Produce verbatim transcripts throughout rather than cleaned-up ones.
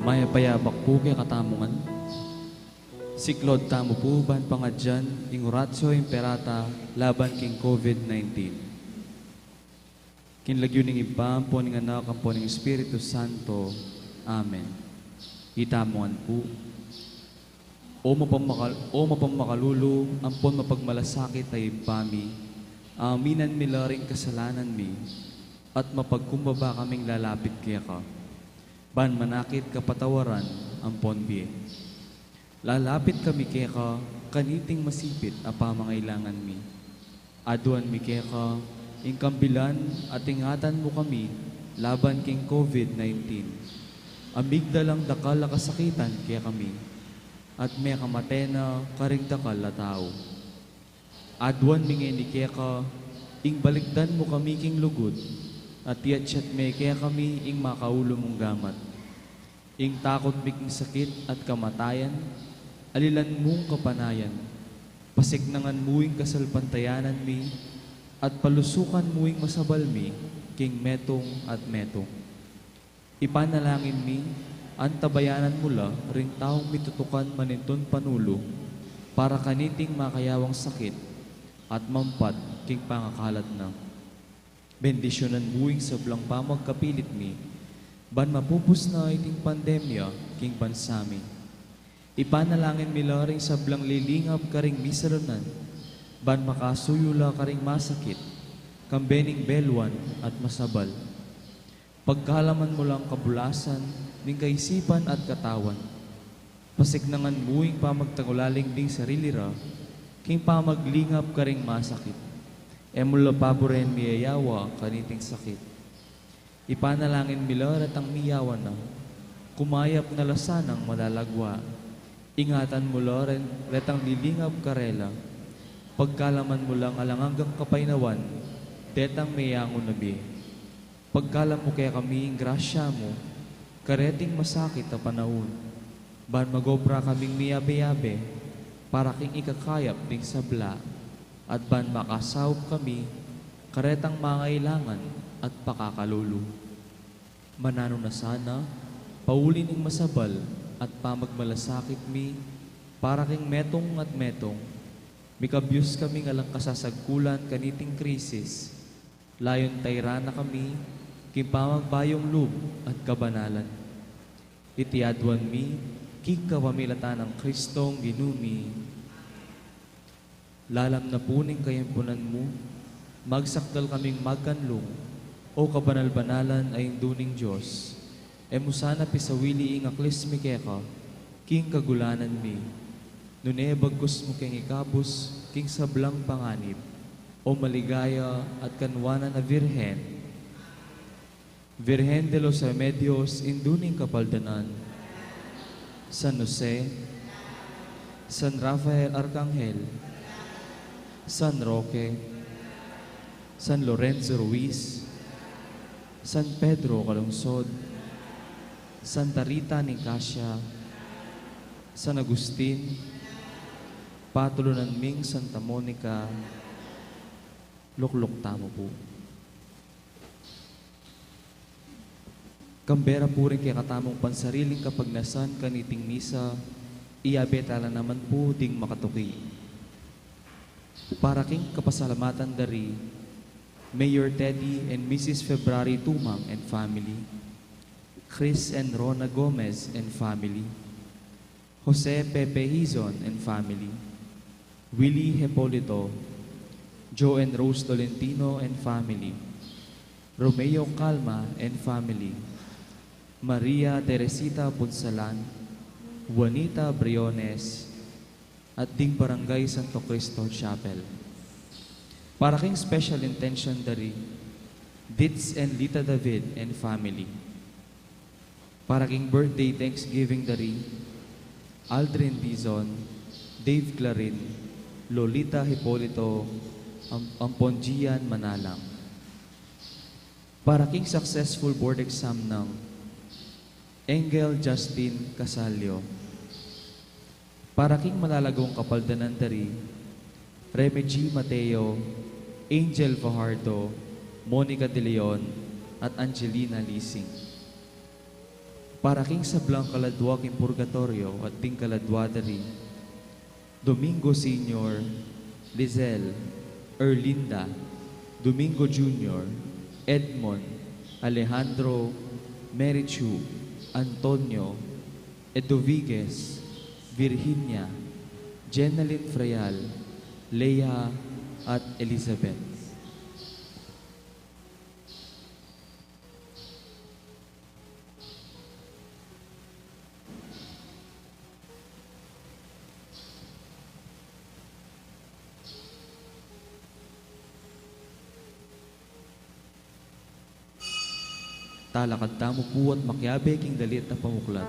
Mayap a yabak pu kekatamu ngan. Siklaud tamu pu ban pangadyan ing Oratio Imperata laban king COVID nineteen. King lagyu ning Ibpa, ampo ning Anak, ampo ning Espiritu Santo. Amen. Itamu ngan pu. O mapamakalulu, o mapamakalulu, ampon mapagmalasakit a Ibpa mi, aminan mi la ring kasalanan mi, at mapagkumbaba kaming lalapit keka, ban manakit kapatawaran ampon bie. Lalapit kami keka kaniting masipit a pamangailangan mi. Aduan mi keka ing kambilan at ingatan mu kami laban king COVID nineteen. A migdalang dakal a kasakitan kekami, at mekamate na karing dakal a tau. Aduan mi ngeni keka ing balikdan mu kami king lugud, at iyatyat me kekami ing makaulu mung gamat. Ing takut mi king sakit at kamatayan, alilan mung kapanayan. Pasiknangan mu ing kasalpantayanan mi, at palusukan mu ing masabal mi king metung at metung. Ipanalangin mi, antabayanan mu la ring taung mitutukan manintun panulu para kaniting makayawang sakit at mampat king pangakalat na. Bendisyunan mu ing sablang pamagkapilit mi, ban mapupus na iting pandemya king bansa mi. Ipanalangin mi la ring sablang lilingap karing misalunan, ban makasuyu la karing masakit, kambe ning belwan at masabal. Pagkalaman mu lang kabulasan ning kaisipan at katawan. Pasiknangan mu ing pamagtagulaling ding sarili ra, king pamaglingap karing masakit. E mu la paburen miyayawa kaniting sakit. Ipanalangin mi la retang miyawa na, kumayap na la sanang malalagwa. Ingatan mu la ren, retang lilingap karela. Pagkalaman mu lang alang anggang kapaynawan detang meyangu na bie. Pagkalam mu kekami ing grasya mu kareting masakit a panaun, ban magobra kaming miyabe-yabe para king ikakayap ding sabla, at ban makasaup kami karetang mangailangan at pakakalulu. Mananu na sana, pauli ning masabal at pamagmalasakit mi para king metung at metung, mikabyus kaming alang kasasagkulan kaniting krisis, layun tairan na kami king pamagbayung lub at kabanalan. Iti aduan mi king kapamilatan nang Kristong Ginu mi. Lalam na pu ning kayampunan mu, magsakdal kaming magkanlung, O kabanal-banalan a Indu ning Dios. E mu sana pisawili ing aklis mi keka king kagulanan mi, nune bagkus mu keng ikabus king sablang panganib, O maligaya at kanwanan a Virgen. Virgen de los Remedios, Indu ning Kapaldanan. San Jose, San Rafael Arkanghel, San Roque, San Lorenzo Ruiz, San Pedro Calungsod, Santa Rita ning Cascia, San Agustin, patulunan ming Santa Monica. Lukluk tamu pu. Kambe ra pu ring kekatamung pansariling kapagnasan kaniting misa, iyabe tala naman pu ding makatuki. Para king kapasalamatan da ri Mayor Teddy and Missus February Tumang and family, Chris and Rona Gomez and family, Jose Pepe Hizon and family, Willie Hepolito, Joe and Rose Tolentino and family, Romeo Calma and family, Maria Teresita Punsalan, Juanita Briones, at ding Barangay Santo Cristo Chapel. Para king special intention da ri Ditz and Lita David and family. Para king birthday thanksgiving da ri Aldrin Dizon, Dave Clarin, Lolita Hipolito, Am-, ampon Gian Manalang. Para king successful board exam nang Angel Justin Casalio. Para king malalagung kapaldanan da ri Remy G Mateo, Angel Fajardo, Monica De Leon, at Angelina Lising. Para king sablang kaladua king purgatoryo at ding kaladua da ri: Domingo Senior, Lizelle, Erlinda, Domingo Junior, Edmond, Alejandro, Mary Chu, Antonio, Edoviguez, Virginia, Jenalyn Freal, Lea, at Elizabeth. Talakad tamu pu at makiabe king dalit a pamuklat.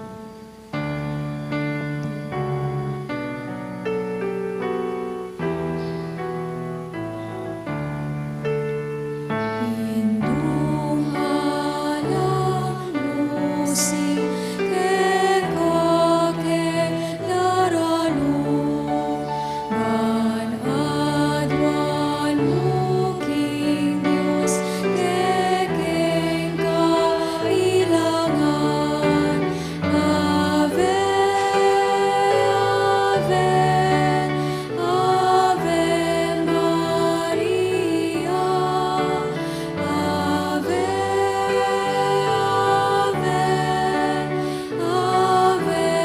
Ave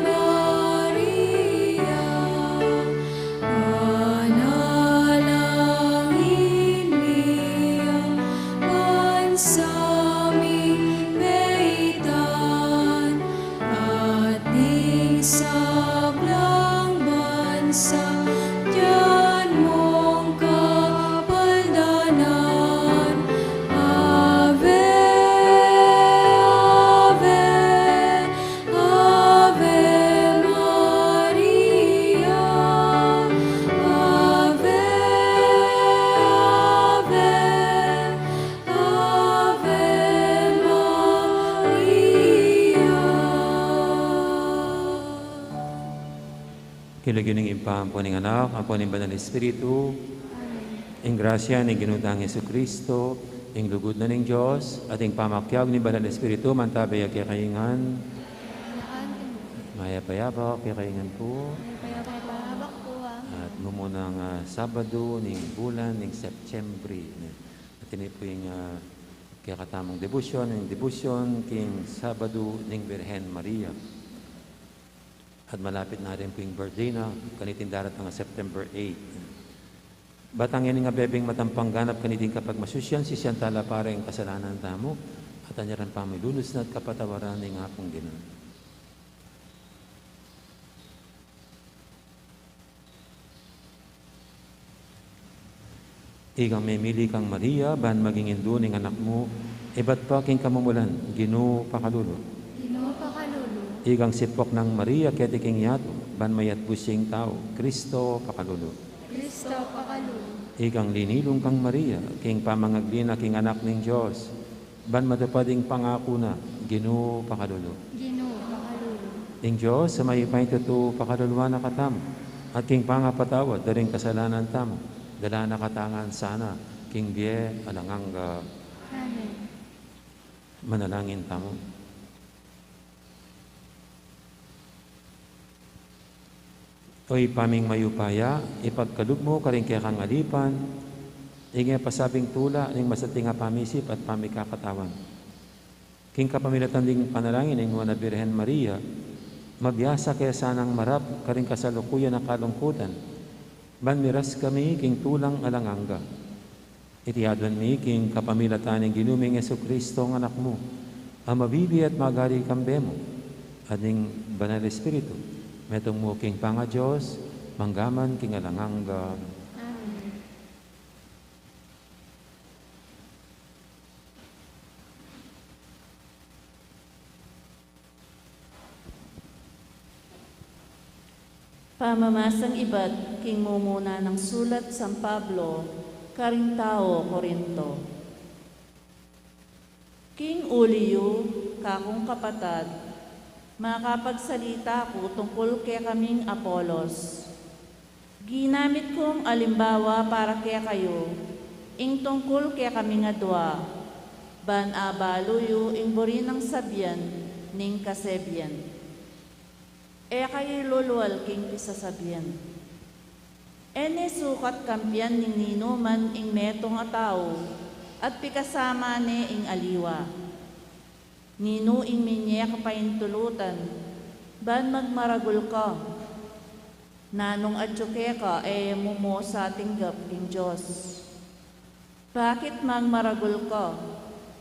Maria, panalangin mi a bansa ming meitan, at ning sablang bansa dian mung kapaldanan. Ave, ave, Ave Maria, Ave, Ave, Ave Maria. King lagyu ning Ibpa, ampo ning Anak, ampo ning Banal Espiritu. Amen. Ing grasya ning Ginu tang Jesucristo, ing lugud na ning Dios, at ing pamakiabe ning Banal Espiritu, mantabe ya kekayu ngan. Mayap a abak kekayu ngan pu. Mayap a abak pu, ah. At mumunang, ah, Sabado ning bulan ning Setyembre. At ini pu ing, ah, kekatamung debosyon, ing debosyon king Sabado ning Birhen Maria. At malapit na rin pu ing birthday na kaniting daratang a September eight. Batang ini ing abebeng matampang ganap kaniting kapagmasusyan, sisian tala pa ring kasalanan tamu, at anya ring pamilulusnan at kapatawaran ning Apung Ginu. Ikang memili kang Maria, ban maging indu ning Anak mu, ibat pa king kamumulan, Ginu pakalulu. Ginu pakalulu. Ikang sipuk nang Maria, keti king yatu, ban mayatbus ya ing tau, Kristo pakalulu. Kristo pakalulu. Ikang linilung kang Maria, king pamangaglinak king Anak ning Dios, ban matupad ing pangaku na, Ginu pakalulu. Ginu pakalulu. Ing Dios a mayupaya king tutu pakaluluan na katamu, at king pangapatawad da ring kasalanan tamu, dala na katamu ngan sana king bie alang angga. Amen. Manalangin tamu. O Ibpa ming mayupaya, ipagkalub mu karing kekang alipan ing e pasabing tula ning masating a pamisip at pamikakatawan. King kapamilatan ding panalangin ning Nuan a Birhen Maria, mabiasa ke sanang marap karing kasalukuyan a kalungkutan, ban miras kami king tulang alang angga. Iti aduan mi king kapamilatan ning Ginu ming Jesucristo a Anak mu, a mabibie at magari kambe mu, at ning Banal Espiritu, metung mu king pangaDios, mangga man king alang angga. Amen. Pamamasang ibat king mumuna nang sulat San Pablo karing tau Corinto. King uli yu, kakung kapatad, makapagsalita ku tungkul kekaming Apolos. Ginamit kung alimbawa para kekayu, ing tungkul kekaming adua, ban abalu yu ing buri nang sabian, ning kasebian. E kayu lulual king pisasabian. E ne sukat kampian ning ninuman ing metung a tau, at pikasama ne ing aliwa. Ninu ing minye ka paintulutan, ban magmaragul ka? Nanung atyu keka e mu mu sa tinggap king Dios? Bakit magmaragul ka?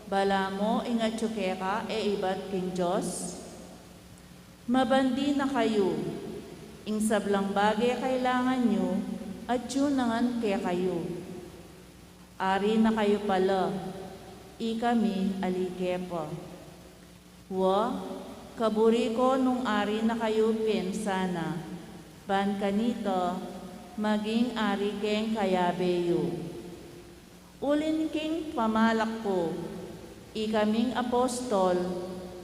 Balamu ing atyu keka e ibat king Dios? Mabandi na kayu, ing sablang bage kailangan yu, atyu na ngan kekayu. Ari na kayu pala, ikami ali ke pa. Wa, kaburi ku nung ari na kayu pin sana, ban kanita maging ari keng kayabe yu. Ulin king pamalak ku, ikaming apostol,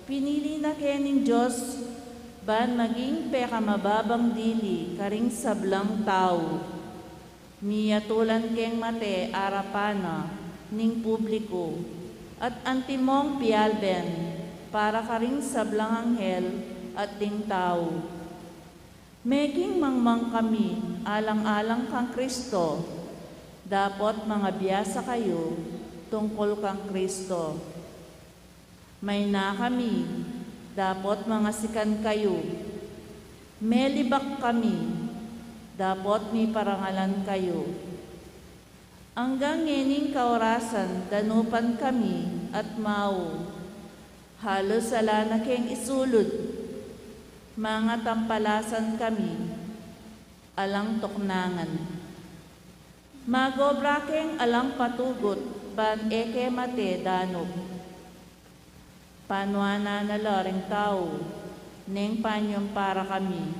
pinili na ke ning Dios ban maging pekamababang dili karing sablang tau. Miyatulan keng mate arapan na ning publiku, at antimong pialben para karing sablang anghel at ding tau. Meging mangmang kami alang-alang kang Kristo, dapot mangabiasa kayu tungkul kang Kristo. Mayna kami, dapot mangasikan kayu. Melibak kami, dapot miparangalan kayu. Anggang ngening kaorasan danupan kami at mau. Halus ala na keng isulud. Mangatampalasan kami, alang tuknangan. Magobra keng alang patugut ban e ke mate danup. Panuanan na la ring tau neng panyumpara kami.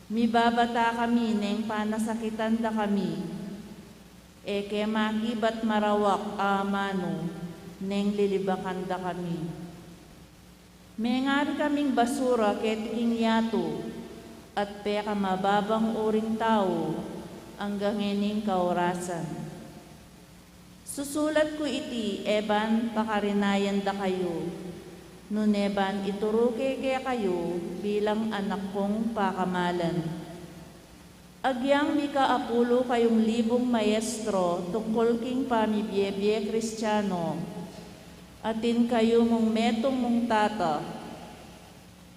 Mibabata kami neng panasakitan da kami. E ke makibat marawak a amanu neng lilibakan da kami. Mengari kaming basura keti king yatu, at pekamababang uring tau anggang ngening kaorasan. Susulat ku iti e ban pakarinayan da kayu, nune ban ituru ke kekayu bilang anak kung pakamalan. Agyang mika apulu kayung libung maestro tungkul king pamibiebie Kristiano, atin kayu mung metung mung tata.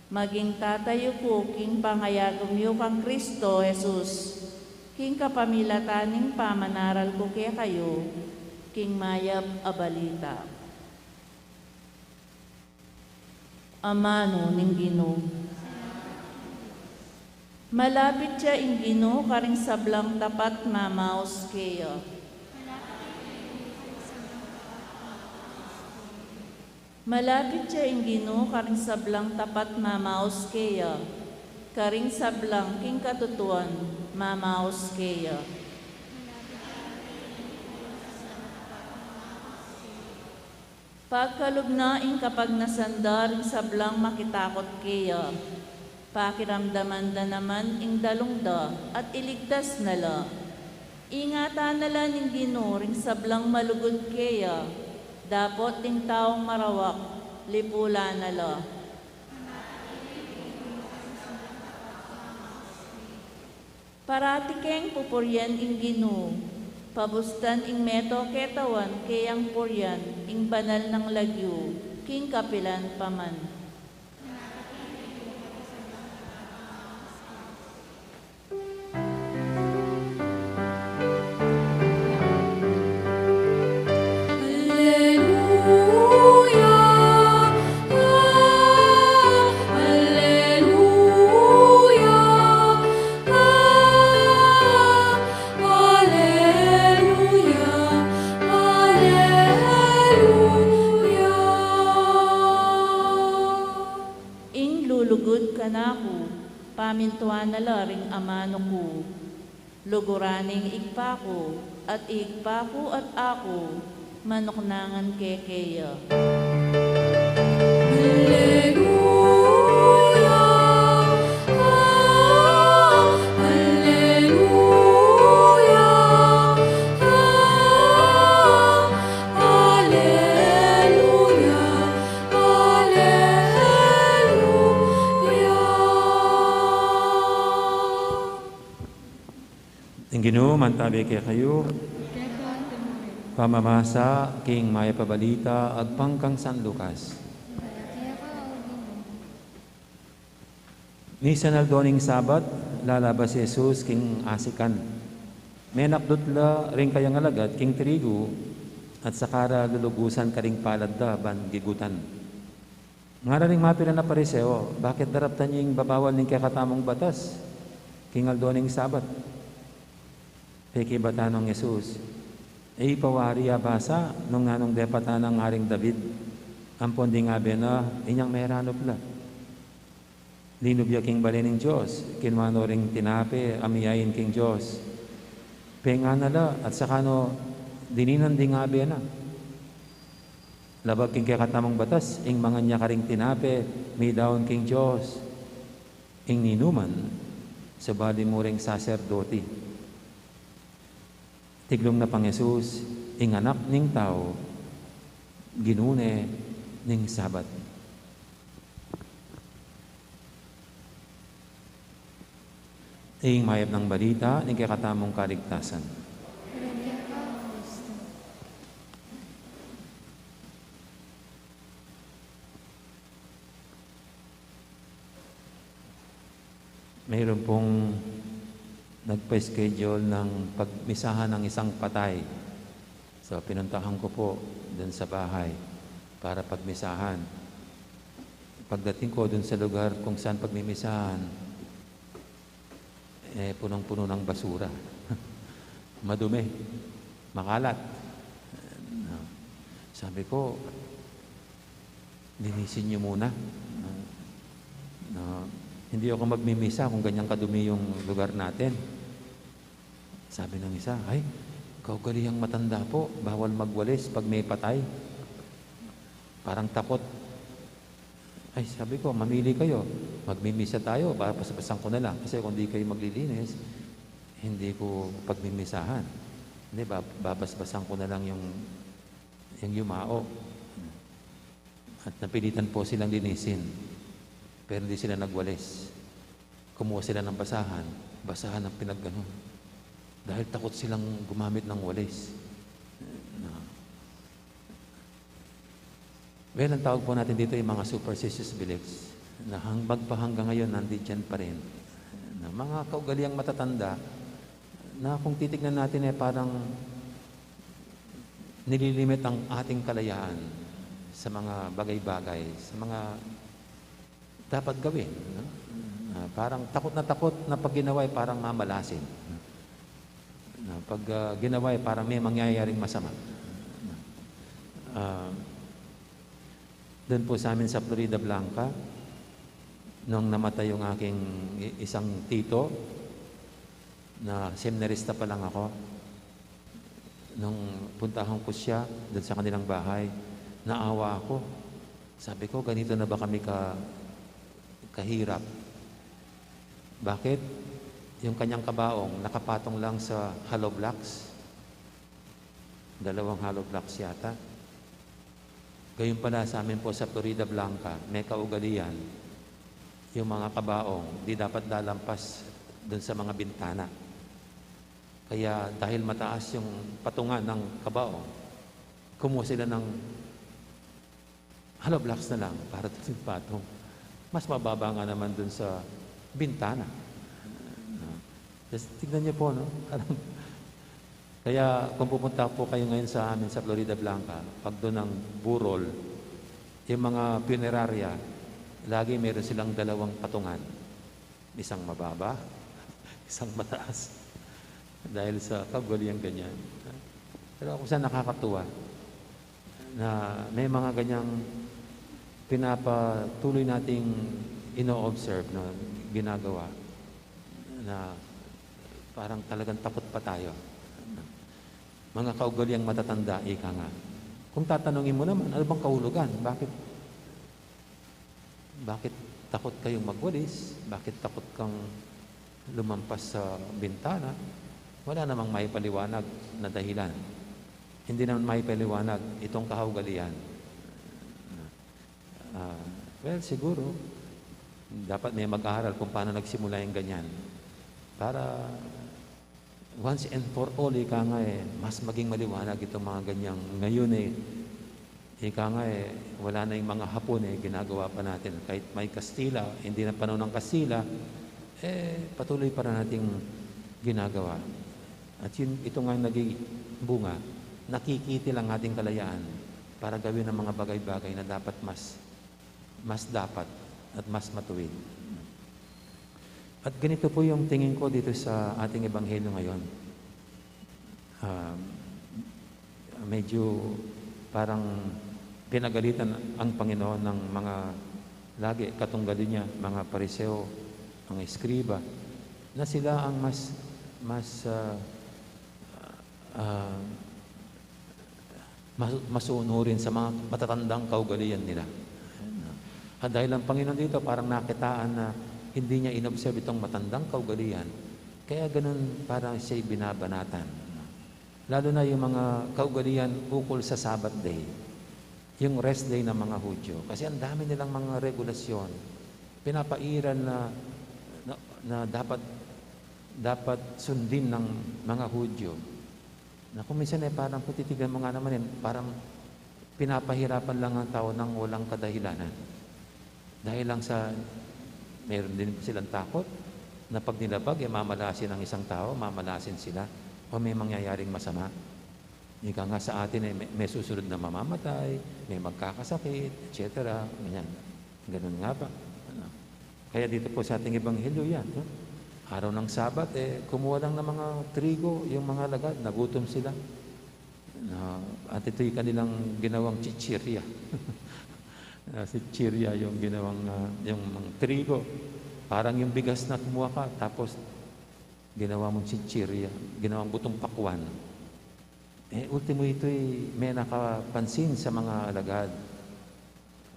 Maging tata yu ku king pangayagum yu kang Kristo Jesus, king kapamilatan ning pamanaral ku kekayu king mayap a balita. Amanu ning Ginu. Malapit ya ing Ginu karing sablang tapat mamaus keya. Malapit ya ing Ginu karing sablang tapat mamaus keya, karing sablang king katutuan mamaus keya. Pagkalub na ing kapagnasan da ring sablang makitakut keya. Pakiramdaman da naman ing dalung da at iligtas na la. Ingatan na la ning Ginu ring sablang malugud keya, dapot ding taung marawak lipulan na la. Parati keng pupurian ing Ginu, pabustan ing meto ketawan keyang purian ing banal nang lagyu king kapilan pa man. Aleluya, aleluya, aleluya, aleluya. Ing lulugud kanaku, pamintuan na la ring amanu ku. Luguran ing Ibpa ku, at Ibpa ku at aku, manuknangan ke keya. Aleluya, aleluya, aleluya, aleluya. Sabi kekayu, pamamasa king Mayap a Balita agpang kang San Lucas. Misan aldo ning Sabat, lalabas i Jesus king asikan. Menakdut la ring kayang alagad king trigu, at saka ra lulugusan karing palad da ban gigutan. Ngara ring mapilan a Pariseo, "Bakit daraptan ye ing babawal ning kekatamung batas king aldo ning Sabat?" Pekibatan nang Jesus, "E yu pa wari abasa nung nanung depatan nang Aring David, ampon dingabe na inyang meranup la? Linub ya king bale ning Dios, kinua no ring tinape a miyain king Dios, pengana la, at saka no dininan, dingabe na. Labag king kekatamung batas ing mangan ya karing tinape midaun king Dios, ing ninuman, subali mu ring saserdoti." Tiglung na pang Jesus, "Ing Anak ning Tau, Ginu ne ning Sabat." Ing mayap nang balita ning kekatamung kaligtasan. Mayroon pong nagpa-schedule ng pagmisahan ng isang patay. So, pinuntahan ko po dun sa bahay para pagmisahan. Pagdating ko dun sa lugar kung saan pagmimisahan, eh, punong-puno ng basura. Madumi, makalat. No. Sabi ko, "Linisin niyo muna. No, hindi ako magmimisa kung ganyan kadumi yung lugar natin." Sabi ng isa, "Ay, kaugaliang matanda po, bawal magwalis pag may patay. Parang takot." Ay, sabi ko, "Mamili kayo. Magmimisa tayo, babasbasan ko na lang. Kasi kung di kayo maglilinis, hindi ko pagmimisahan. Hindi, bab-, babasbasan ko na lang yung, yung yumao." At napilitan po silang linisin. Pero hindi sila nagwalis. Kumuha sila ng basahan. Basahan ang pinagganon. Dahil takot silang gumamit ng walis. Na, well, ang tawag po natin dito ay mga superstitious beliefs na hang-, magpahanggang ngayon, nandiyan pa rin. Na mga kaugaliang matatanda na kung titignan natin, eh, parang nililimit ang ating kalayaan sa mga bagay-bagay, sa mga dapat gawin, no? Ah, parang takot na takot na pag ginawa, eh, parang mamalasin. Na pag, ah, ginawa, eh, parang may mangyayaring masama. Ah, dun po sa amin sa Floridablanca, nung namatay yung aking i-, isang tito, na seminarista pa lang ako, nung puntahan ko siya dun sa kanilang bahay, naawa ako. Sabi ko, "Ganito na ba kami ka-, kahirap?" Bakit? Yung kanyang kabaong nakapatong lang sa hollow blocks. Dalawang hollow blocks yata. Gayon pala sa amin po sa Floridablanca, may kaugalian yung mga kabaong, di dapat lalampas dun sa mga bintana. Kaya dahil mataas yung patungan ng kabaong, kumuha sila ng hollow blocks na lang para dun sa patong. Mas mababa nga naman dun sa bintana. No? Just tignan niyo po, no? Parang, kaya kung pupunta po kayo ngayon sa amin sa Floridablanca, pag dun ng burol, yung mga punerarya, lagi meron silang dalawang patungan. Isang mababa, isang mataas. Dahil sa kaugaliang ganyan. Pero kung saan nakakatuwa na may mga ganyang pinapatuloy nating ino-observe, no, ginagawa na parang talagang takot pa tayo. Mga kaugaliang matatanda, ika nga. Kung tatanungin mo naman, "Ano bang kahulugan? Bakit, bakit takot kayong magwalis? Bakit takot kang lumampas sa bintana?" Wala namang maipaliwanag na dahilan. Hindi naman maipaliwanag itong kaugalian. Ah, well, siguro, dapat may mag-aral kung paano nagsimula yung ganyan. Para once and for all, ika nga eh, mas maging maliwanag itong mga ganyang ngayon eh. Ika nga eh, wala na yung mga Hapon eh, ginagawa pa natin. Kahit may Kastila, hindi na panahon ng Kastila, eh, patuloy pa rin nating ginagawa. At yun, ito nga naging bunga, nakikiti lang ating kalayaan para gawin ang mga bagay-bagay na dapat mas, mas dapat at mas matuwid. At ganito po yung tingin ko dito sa ating ebanghelyo ngayon. Ah, medyo parang pinagalitan ang Panginoon ng mga lagi katunggali niya, mga Pariseo, mga eskriba, na sila ang mas, mas, ah, ah, mas, masunurin sa mga matatandang kaugalian nila. At dahil ang Panginoon dito, parang nakitaan na hindi niya inobserve itong matandang kaugalian, kaya ganun parang siya'y binabanatan. Lalo na yung mga kaugalian ukol sa Sabbath day, yung rest day ng mga Hudyo. Kasi ang dami nilang mga regulasyon, pinapairal na, na, na dapat, dapat sundin ng mga Hudyo. Na kung minsan eh, parang kung titignan mo nga naman eh, parang pinapahirapan lang ang tao ng walang kadahilanan. Dahil lang sa, meron din silang takot na pag nilabag, eh, mamalasin ang isang tao, mamalasin sila, o may mangyayaring masama. Ika nga sa atin eh, may, may susunod na mamamatay, may magkakasakit, et cetera. Ganyan. Ganun nga ba? Ano? Kaya dito po sa ating ebanghelyo yan, no? Araw ng Sabat, eh, kumuha lang ng mga trigo, yung mga alagad, nagutom sila. Na, at ito'y kanilang ginawang chichirya. Ah, chichirya yung ginawang, ah, yung mga trigo. Parang yung bigas na kumuha ka, tapos ginawa mong chichirya, ginawang butong pakwan. Eh, ultimo ito'y may nakapansin sa mga alagad.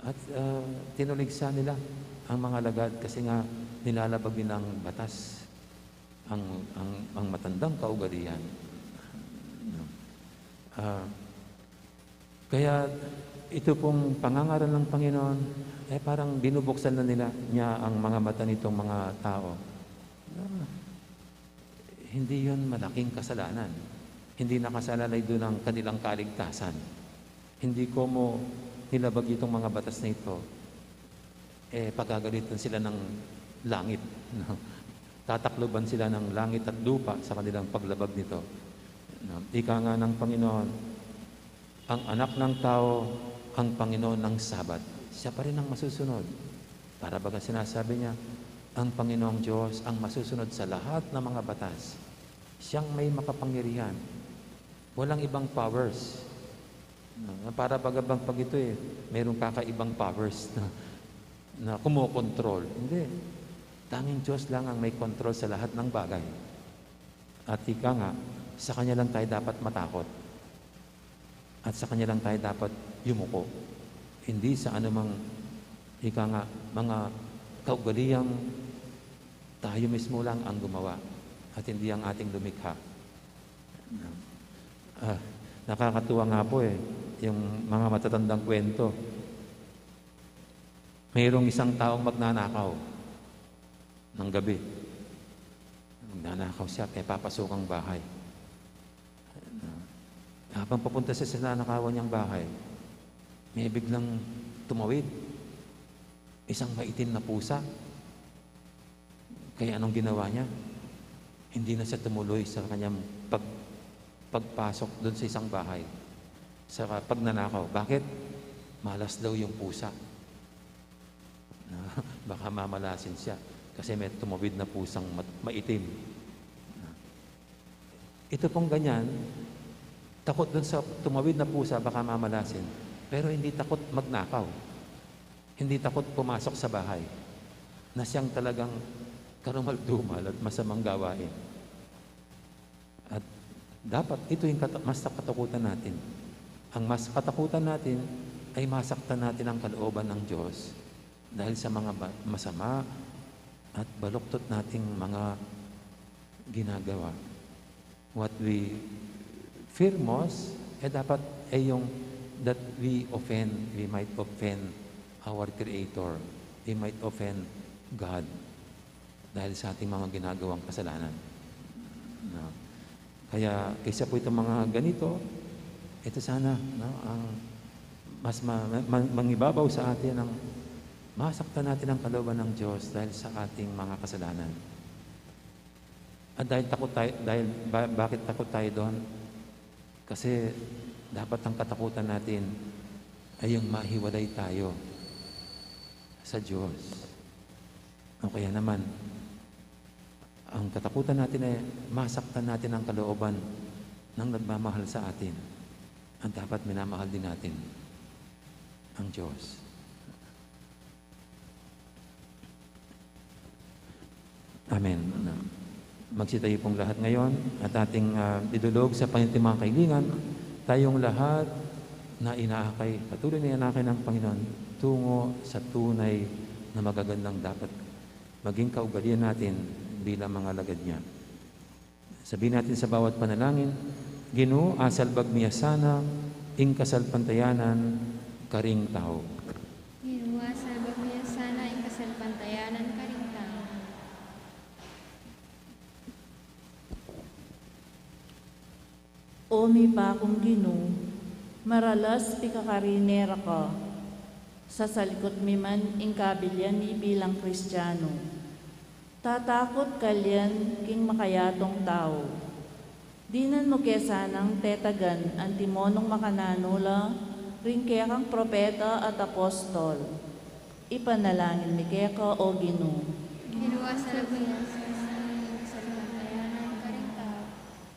At, ah, tinuligsa nila ang mga alagad kasi nga nilalabag nila ang batas, ang, ang, ang matandang kaugalian. No? Ah, kaya ito pong pangangaral ng Panginoon, eh, parang binubuksan na nila niya ang mga mata nitong mga tao. Ah, hindi yun malaking kasalanan. Hindi nakasalalay doon ang kanilang kaligtasan. Hindi ko mo nilabag itong mga batas na ito, eh, pagagalitan sila ng langit. No? Tatakloban sila ng langit at lupa sa kanilang paglabag nito. No? Ika nga ng Panginoon, ang Anak ng Tao, ang Panginoon ng Sabat. Siya pa rin ang masusunod. Para baga sinasabi niya, ang Panginoong Diyos ang masusunod sa lahat ng mga batas. Siyang may makapangyarihan. Walang ibang powers. Na, para baga bang pag ito eh, mayroong kakaibang powers na, na kumokontrol. Hindi. Tanging Diyos lang ang may control sa lahat ng bagay. At ika nga, sa Kanya lang tayo dapat matakot. At sa Kanya lang tayo dapat yumuko. Hindi sa anumang, ika nga, mga kaugaliang tayo mismo lang ang gumawa at hindi ang ating lumikha. Ah, nakakatuwa nga po eh, yung mga matatandang kwento. Mayroong isang taong magnanakaw ng gabi. Magnanakaw siya, pepapasukang bahay. Habang papunta siya sa nanakawan niyang bahay, may biglang tumawid. Isang maitim na pusa. Kaya anong ginawa niya? Hindi na siya tumuloy sa kanyang pag-, pagpasok dun sa isang bahay, sa pagnanakaw. Bakit? Malas daw yung pusa. Baka mamalasin siya kasi may tumawid na pusang mat-, maitim. Ito pong ganyan, takot dun sa tumawid na pusa, baka mamalasin. Pero hindi takot magnakaw. Hindi takot pumasok sa bahay na siyang talagang karumal-dumal at masamang gawain. At dapat ito yung kata-, mas katakutan natin. Ang mas katakutan natin ay masaktan natin ang kalooban ng Diyos dahil sa mga ba-, masama at baluktot nating mga ginagawa. What we fear most, eh, dapat, eh, yung that we offend, we might offend our Creator. We might offend God dahil sa ating mga ginagawang kasalanan. No? Kaya kaysa po itong mga ganito, ito sana, no, ang mas ma-, ma-, mangibabaw sa atin ang masaktan natin ang kalooban ng Diyos dahil sa ating mga kasalanan. At dahil takot tayo, dahil ba-, bakit takot tayo doon? Kasi dapat ang katakutan natin ay yung mahiwalay tayo sa Diyos. O kaya naman, ang katakutan natin ay masaktan natin ang kalooban ng nagmamahal sa atin. Ang dapat minamahal din natin ang Diyos. Amen. Magsitayo pong lahat ngayon at ating, ah, idulog sa panitimakang kailingan tayong lahat na inaakay, patuloy na inaakay ng Panginoon tungo sa tunay na magagandang dapat maging kaugalian natin bilang mga alagad niya. Sabihin natin sa bawat panalangin, "Ginu, asalbag mi ya sana ing kasalpantayanan karing tau." Ginu, asalbag mi ya sana ing kasalpantayanan karing tau. O mipakung Ginu, maralas pikakarine ra ka, sasalikut mi man ing kabilian mi bilang Kristiano. Tatakut kalian king makayatung tau. Dinan mu ke sanang tetagan antimonung makananu la ring kekang propeta at apostol. Ipanalangin mi keka, O Ginu. Ginu, asalbag mi ya sana ing kasalpantayanan karing tau.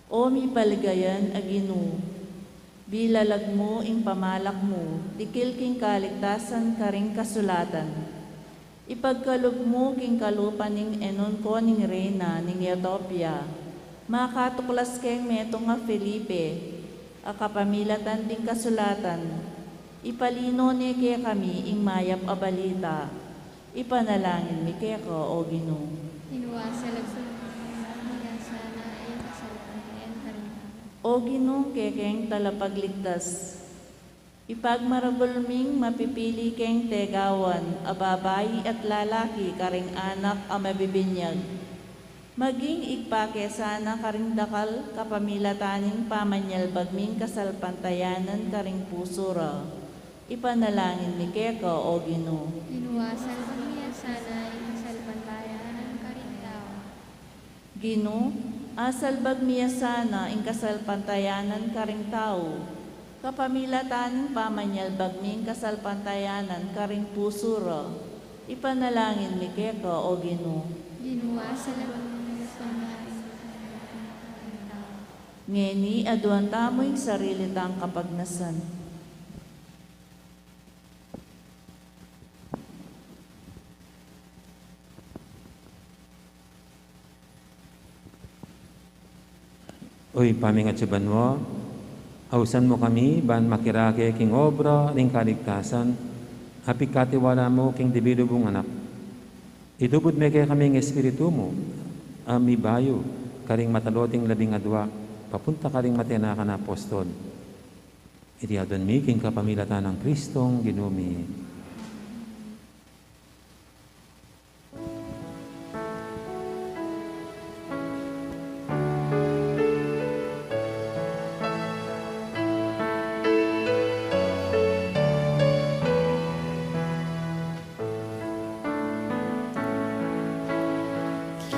O mipaligayan a Ginu, bilalag mu ing pamalak mu dikil king kaligtasan karing kasulatan. Ipagkalub mu king kalupa ning enun ko ning reyna ning Etiopia, makatuklas keng metung a Felipe, a kapamilatan ding kasulatan, ipalino ne kekami ing mayap a balita. Ipanalangin mi keka, O Ginu. Ginu, asalbag mi ya sana ing kasalpantayanan karing tau. O Ginu, kekeng talapagligtas, ipagmaragul ming mapipili keng tegawan a babai at lalaki karing anak a mabibinyag. Maging ibpa ke sana karing dakal kapamilatan ning pamanyalbag ming kasalpantayanan karing pusu ra. Ipanalangin mi keka, O Ginu. Ginu, asalbag mi ya sana ing kasalpantayanan karing tau. Ginu, asalbag mi ya sana ing kasalpantayanan karing tau, kapamilatan ning pamanyalbag ming kasalpantayanan karing pusu ra. Ipanalangin mi keka, O Ginu. Ginu, asalbag mi ya sana ing kasalpantayanan karing tau. Ngeni, aduan tamu ing sarili tang kapagnasan. O Ibpa mi atsu banua, ausan mu kami ban makirake king obra ning kaligtasan a pikatiwala mu king dibilubung Anak. Itubud me kekami ing Espiritu mu a mibayu karing mataloting labing adua papunta karing matenakan a apostol. Iti aduan mi king kapamilatan nang Kristong Ginu mi.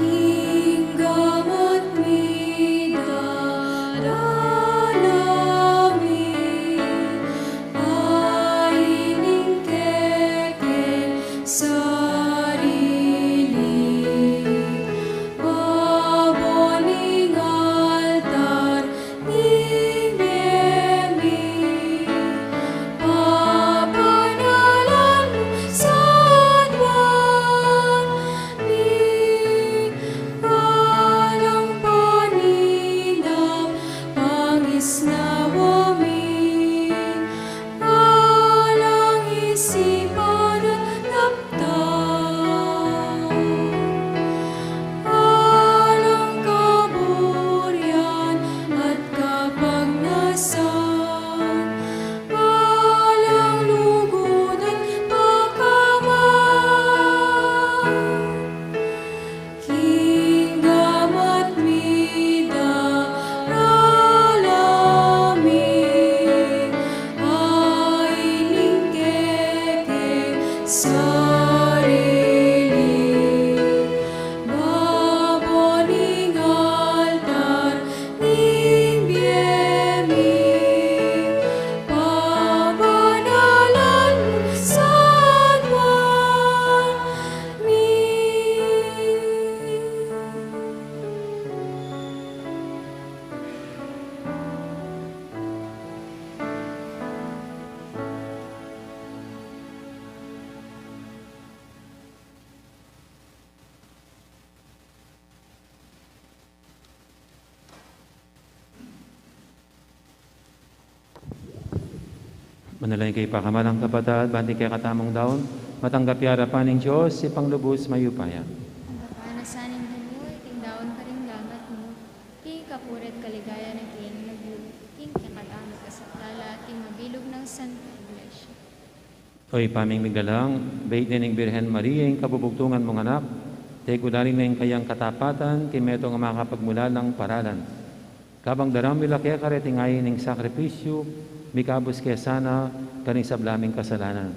King gamat mi darala mi, paining kekeng sarili, babo ning altar ning ngeni, papanalan mu sa adwan mi, alang paninang pangisnawa mi, alang isipan at naptan, alang kaburian at kapagnasan, alang lugud at pakaman, king gamat mi darala Manalangin kayu, pakamalan kung kapatad, ban iting kekatamung daun matanggap ya arapan ning Dios, Ibpang lubus mayupaya. Tanggapan na sa ning Ginu iting daun karing gamat mu, king kapurian at kaligayan na king lagyu, king kekatamung kasaplalan, king mabilug nang Santa Iglesia. O Ibpa ming migalang, bait ne ning Birhen Maria ing kabubugtungan mung anak, tekad uling na ing kayang katapatan, king metung a makapagmulalang paralan. Kabang daraun mi la keka reting ain ning sakripisyu, mikabus ke sana karing sabla ming kasalanan.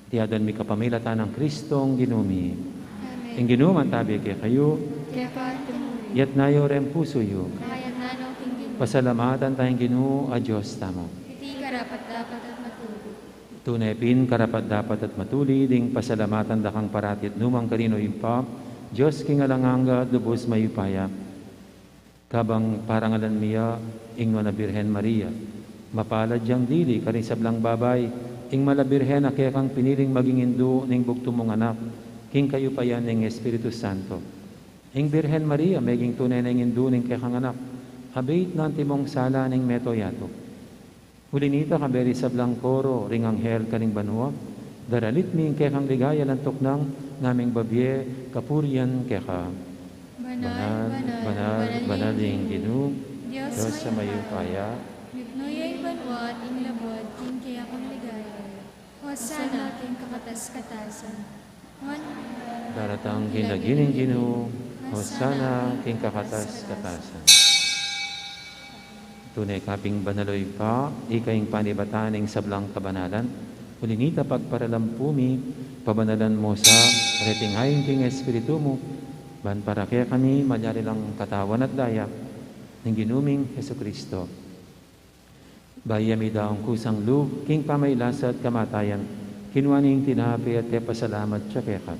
Iti adwan mi kapamilatan nang Kristong Ginu mi. Amen. Ing Ginu mantabi kekayu. Keka rin. Itas yu reng pusu yu. Kayat na no king Ginu. Pasalamatan taya ing Ginu a Dios tamu. Iti karapat-dapat at matulid. Tune pin karapat-dapat at matulid ding pasalamatan da kang parati at nukarin man, O Ibpa, Dios king alang angga at lubus mayupaya. Kabang parangalan mi ya ing Nuan a Birhen Maria, mapalad yang dili karing sablang babai, ing Mala Birhen a kekang piniling maging indu ning bugtung mung anak, king kayupayan ning Espiritu Santo. Ing Birhen Maria meging tune neng indu ning kekang anak, abit na antimong sala ning mabilug a yatu. Uli na nita, kambe ring sablang koro ring anghel karing banua, daralit mi ing kekang ligaya, lantuk nang ngaming babie kapurian keka. Banal, banal, banal, banal ing Ginu, Dios a mayupaya. Mipnu ya ing banua at ing lub king kekang ligaya. Hosana king kakatas-katasan. Daratang king lagyu ning Ginu, Hosana king kakatas-katasan. Tune ka pin banal, O Ibpa, ika ing panibatan ning sablang kabanalan. Uli na nita, pagparalampu mi, pabanalan mu sa reting ain king Espiritu mu, ban para kekami malyari lang katawan at daya ning Ginu ming Jesucristo. Bayu ya midaun kusang lub king pamagkasakit at kamatayan, kinua ne ing tinape at pepasalamat ya keka.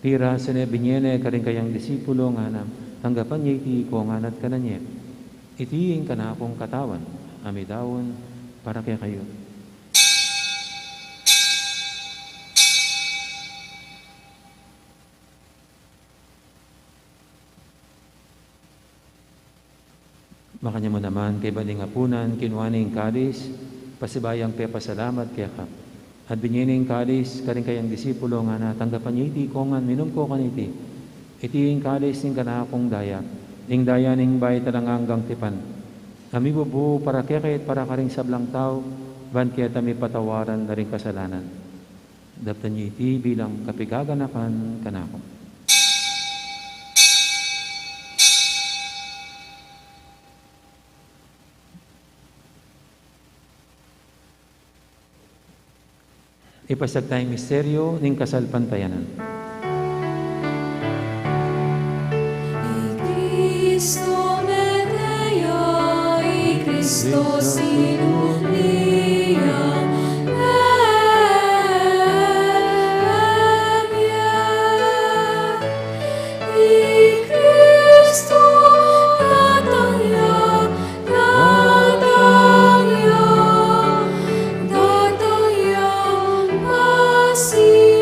Pirasu ne, binie ne karing kayang disipulo, ngana, tanggapan ye iti ikayu ngan at kanan ye. Iti ing kanakung katawan, a midaun para kekayu. Makanyan mu naman, kaybat ning apunan, kinua ne ing kalis, pasibayu yang pepasalamat keka. At binie ne ing kalis karing kayang disipulo, ngana, tanggapan ye iti ikayu ngan, minum kayu kaniti. Iti ing kalis ning kanakung daya, ing daya ning bayu at alang anggang tipan, a mibubu para kekayu at para karing sablang tau, ban keta mipatawaran da ring kasalanan. Daptan ye iti bilang kapaganakan kanaku. Ipasiag taya ing misteryu ning kasalpantayanan. I Kristo mete ya, i Kristo sinubli ya, mebie ya, i Kristo datang ya, datang ya, datang ya, pasibayu.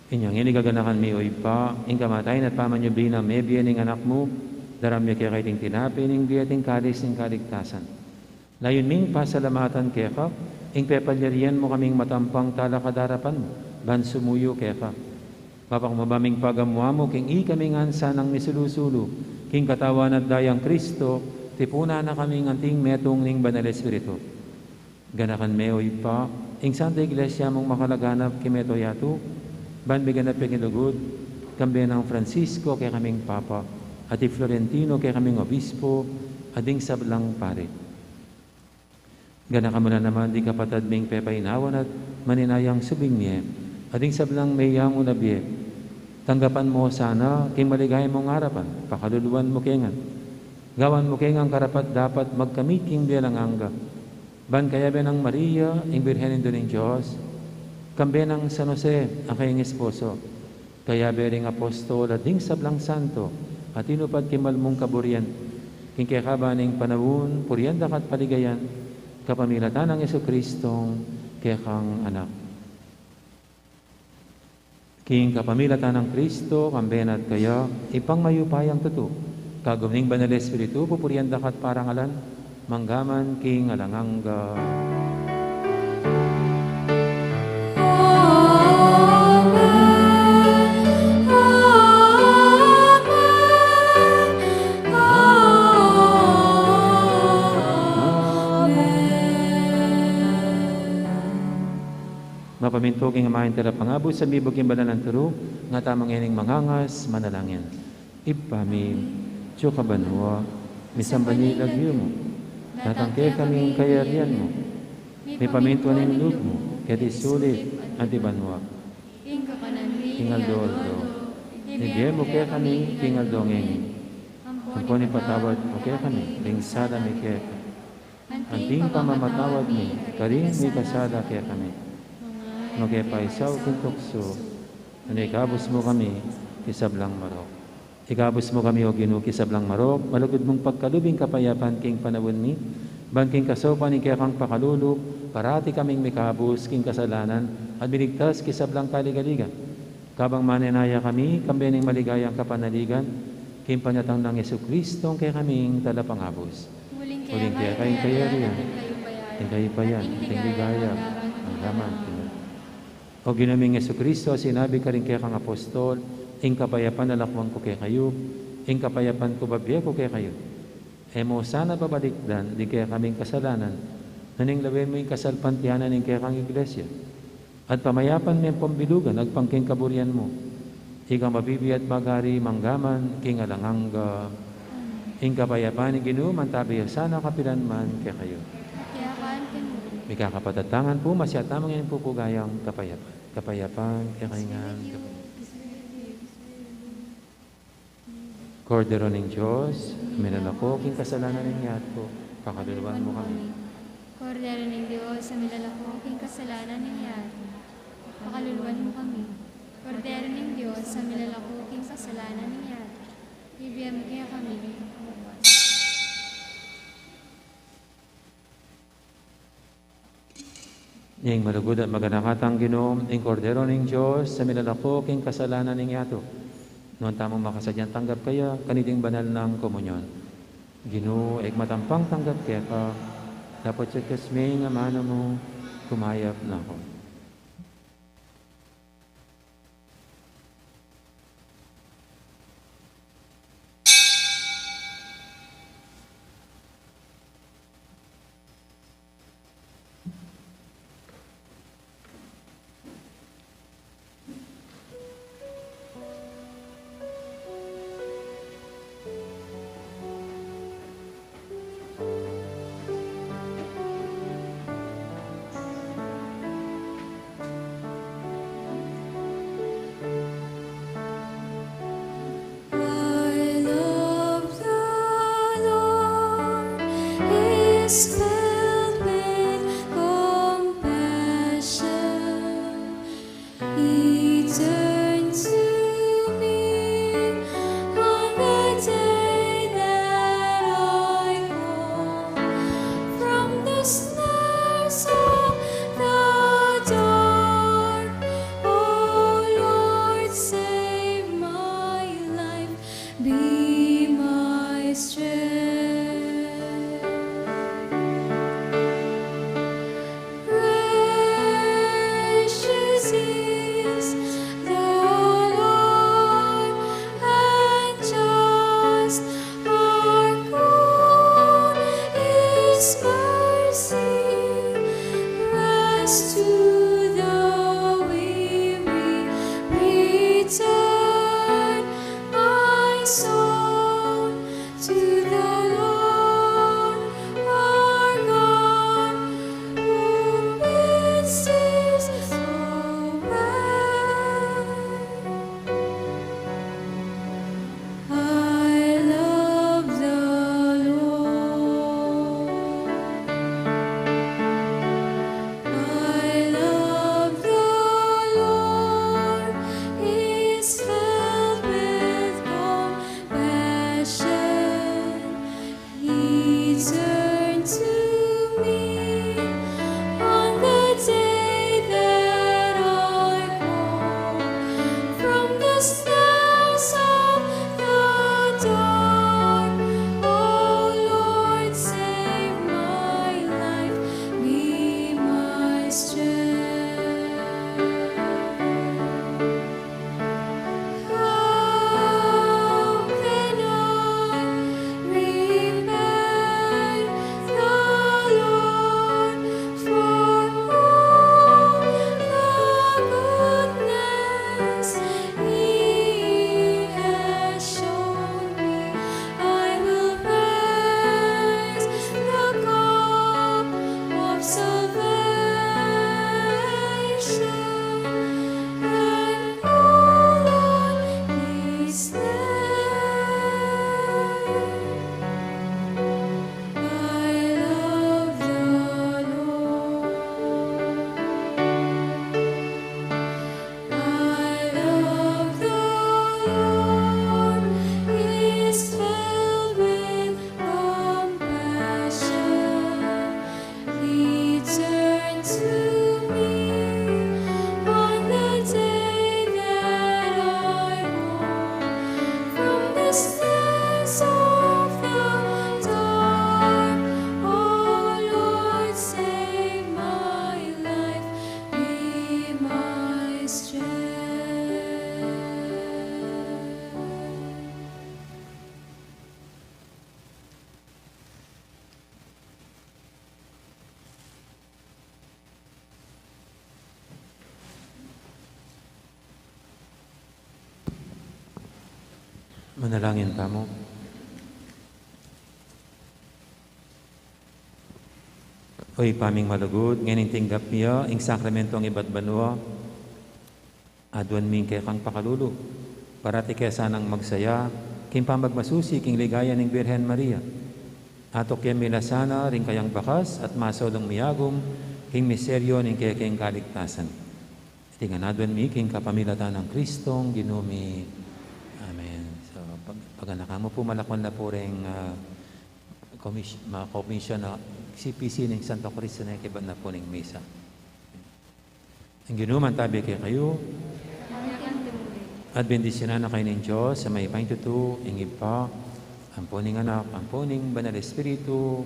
Inya ngeni gaganakan mi, O Ibpa, ing kamatayan at pamanyubli nang mebie ning Anak mu, daraun mi keka iting tinape ning bie at ing kalis ning kaligtasan. Layun ming pasalamatan keka ing pepalyarian mu kaming matampang talakad king arapan mu, ban sumuyu keka. Mapakmaba ming pagamu-amu king ikami ngan sanang misulu-sulu king katawan at dayang Kristo, tipunan na kaming anting metung ning Banal Espiritu. Ganakan me, O Ibpa, ing Santa Iglesia mung makalaganap king meto yatu, ban miganap ya king lugud, kambe nang Francisco kekaming Papa, at i Florentino kekaming Obispo, at ding sablang pari. Ganakan mu la naman ding kapatad ming pepainawan at maninayang subling mie, at ding sablang meyangu na bie. Tanggapan mu la sana king maligaya mung arapan, pakaluluan mu ke ngan. Gawan mu ke ngan karapat-dapat magkamit king bie alang angga. Ban kayabe nang Maria, ing Birhen Indu ning Dios, kambe nang San Jose, a kayang esposo, kayabe ring apostol at ding sablang santo a tinupad king mal mung kaburian, king kekaban ning panaun, purian da ka at paligayan, kapamilatan nang Jesucristong kekang Anak. King kapamilatan nang Kristo, kambe na at kaya, Ibpang mayupayang tutu, Kagum ning Banal Espiritu, pupurian da ka at parangalan, mangga man king alang angga. Mapamintu king Ama ing Talapangabus, a mibug king banal nang turu, nga tamu ngening mangangas manalangin. Ibpa mi, atsu ka banua, misamban ya ing lagyu mu, datang kekami ing kayarian mu, mipamintuan ing lub mu, keti sulip anti banua. King aldo-aldo, ibie mu kekami king aldo ngeni. Ampon ipatawad mu kekami ding sala mi keka, anti ing pamamatawad mi karing mikasala kekami. Manga e mu ke paisaul king tuksu, nune ikabus mu kami king sablang marok. Ikabus mu kami, O Ginu, king sablang marok, malugud mung pagkalub ing kapayapan king panaun mi, ban king kasaupan ning kekang pakalulu, parati kaming mikabus king kasalanan, at miligtas king sablang kaligaligan. Kabang manenaya kami, kambe ning maligayang kapanaligan, king panyatang nang Jesucristo, ing kekaming Talapangabus. Uling keka ing kayarian, ing kayupayan, ing ligaya, mangga man king alang angga. O Ginu ming Jesucristo, sinabi mu karing kekang apostol, ing kapayapan lalakwan ku kekayu, ing kapayapan ku babie ku kekayu. E mu sana babalikdan ding kekaming kasalanan, nune lawen mu ing kasalpantayanan ning kekang Iglesia. At pamayapan me ampon bilugan agpang king kaburian mu. Ikang mabibie at magari mangga man king alang angga. Amen. Ing kapayapan ning Ginu mantabi ya sana kapilan man kekayu. At keka mu rin. Mikakapatad tamu ngan pu, masyataman ing pupugayang kapayapan. Kapayapan kekayu ngan. Kordero ning Dios, a milalako king kasalanan ning yatu, pakaluluan mu kami. Kordero ning Dios, a milalako king kasalanan ning yatu, pakaluluan mu kami. Kordero ning Dios, a milalako king kasalanan ning yatu, ibie mu kekami ing kaluguran. Ning malugud at maganakang Ginu, ing Kordero ning Dios, a milalako king kasalanan ning yatu. Nuan tamung makasadyang tanggap kaya kaniting banal nang komunyon. Ginu, e ku matampang tanggap keka, dapot sasabyan mu ing amanu mu, kumayap na ku. I love the Lord, He is filled with compassion. He turned to me on the day that I called. From the snares of the dark, oh Lord, save my life, be my strength. Gracious is the Lord, and just are good His mercy. Rest to the weary, return, my soul, to the Manalangin tamu. O Ibpa ming malugud, ngening tinggap mi ya ing sakramentong ibat banua, aduan mi ing kekang pakalulu. Parati ke sanang magsaya king pamagmasusi king ligaya ning Birhen Maria. Atuke mi la sana ring kayang bakas at masolung miyagum king misteryo ning kekeng kaligtasan. Iti ngan aduan mi king kapamilatan nang Kristong Ginu mi. Amen. So, pag, paganakan mu pu, malakwan na pu ring, ah, komis-, mga komisyon na C P C ning Santo Cristo na kibat na pu ning misa. Ing Ginu mantabi kekayu. At bendisyunan na kayu ning Dios a mayupayang tutu, ing Ibpa, ampo ning Anak, ampo ning Banal Espiritu.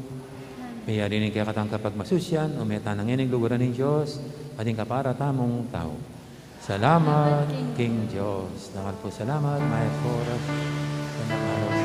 Meyari ne ing kekatang kapagmasusian, ume tana ngening luguran ning Dios, at ing kapara tamung tau. Salamat king Dios. Dakal pung salamat, mayap a oras. Sana araw